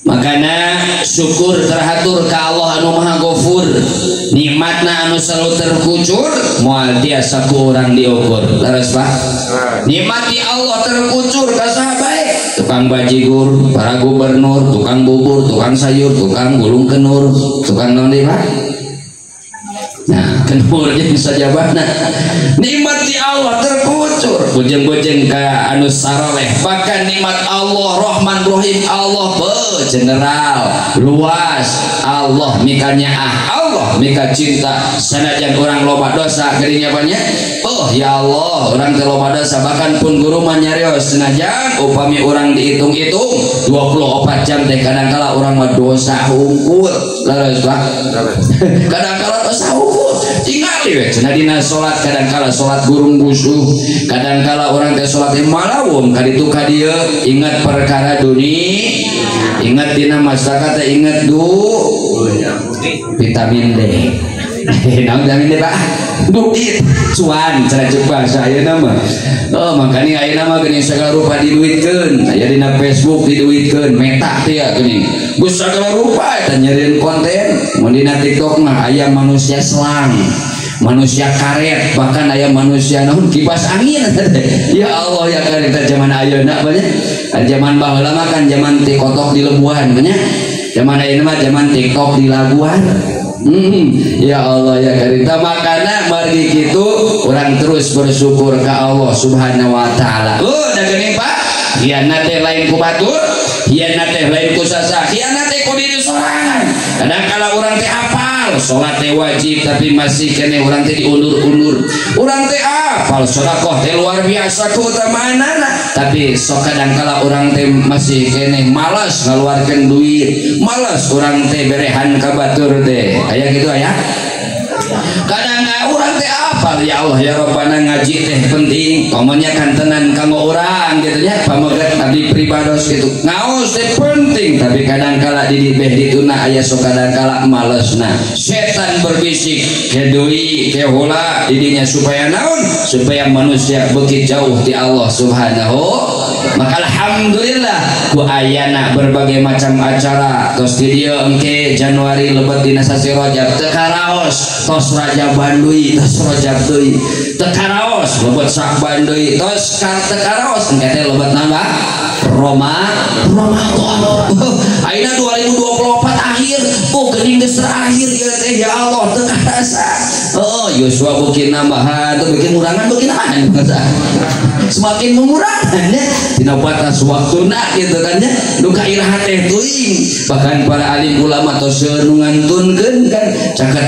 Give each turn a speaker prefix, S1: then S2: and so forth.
S1: Makana syukur terhatur ka Allah anu Maha Ghafur, nikmatna anu selalu terkucur, moal tiasa ku urang diukur. Leres Pak? Nikmat di Allah terkucur ka saha bae? Tukang bajigur, para gubernur, tukang bubur, tukang sayur, tukang gulung kenur, tukang naon deui Pak? Nah, kenur jeung sajabana. Nikmat di Allah terkucur, bujeng-bujeng ka anu saroleh. Bahkan nikmat Allah Rahman Rahim, Allah general, luas, Allah mikanya Allah mika cinta. Sanajan orang loba dosa geuning banyak. Oh ya Allah, orang teh loba dosa, bahkan pun guru mah nyarios sanajan upami urang dihitung-hitung 24 jam teh kadangkala urang mah dosa hungkul. Leres Pak? Kadangkala dosa hungkul. Tingali we cenah dina salat kadangkala salat gurung gusuh, kadangkala urang teh salat teh malawum ka ditu ka dieu, ingat perkara dunia, ingat dina masyarakat teh ingat du vitamin D. Naon vitamin D Pak? Duit cuan cenah ceuk bahasa ayeuna mah. Oh makanya ayeuna mah geuning sagala rupa diduitkeun, aya dina Facebook diduitkeun, meta teh ya geuning. Geus sagala rupa eta nyerieun konten, mun dina TikTok mah aya manusia selang, manusia karet, bahkan aya manusia naon kipas angin. Ya Allah ya kan eta zaman ayeuna banyak. Zaman baheula mah kan zaman TikTok di lebuhan banyak. Zaman ayeuna mah zaman TikTok di laguan. Ya Allah ya karita, makana margi kitu urang terus bersyukur ka Allah Subhanahu wa taala. Oh da geuning Pak, hianat teh lain ku batur, hianat teh lain ku sasa, hianat teh ku diri sorangan. Kadang kala urang teh apal salat teh wajib tapi masih keneh urang teh diundur-undur. Urang teh apal sedekah teh luar biasa keutamaanana, tapi sok kadang kala urang teh masih keneh malas ngaluarkeun duit, malas urang teh berehan ka batur teh. Aya kitu aya? Kadang urang teh apal ya Allah ya Rabbana ngaji teh penting, komonya kantenan kanggo urang gitu nya, pamegat abdi pribados gitu. Ngaos teh penting, tapi kadang kala di beh dituna aya sok kadang kala malesna. Setan berbisik ke deui ke heula didinya supaya naon? Supaya manusia beuki jauh ti Allah Subhanahu. Maka alhamdulillah ku ayana berbagai macam acara tos di dieu engke Januari lebet dina sasi Rajab teu karaos tos Rajaban deui tos Rajab deui teu karaos lebet Sakban deui tos teu karaos engke teh lebet nambah Ramadan. Ayeuna 2024 akhir, oh geuning geus terakhir ieu teh ya Allah teu karasa. Oh Yosua beuki nambahan teu beuki ngurangan beuki nambahan semakin mengurangan ya dina batas waktuna gitu kan ya nu ka iraha teh teuing. Bahkan para alim ulama tos nu ngantunkeun kan caket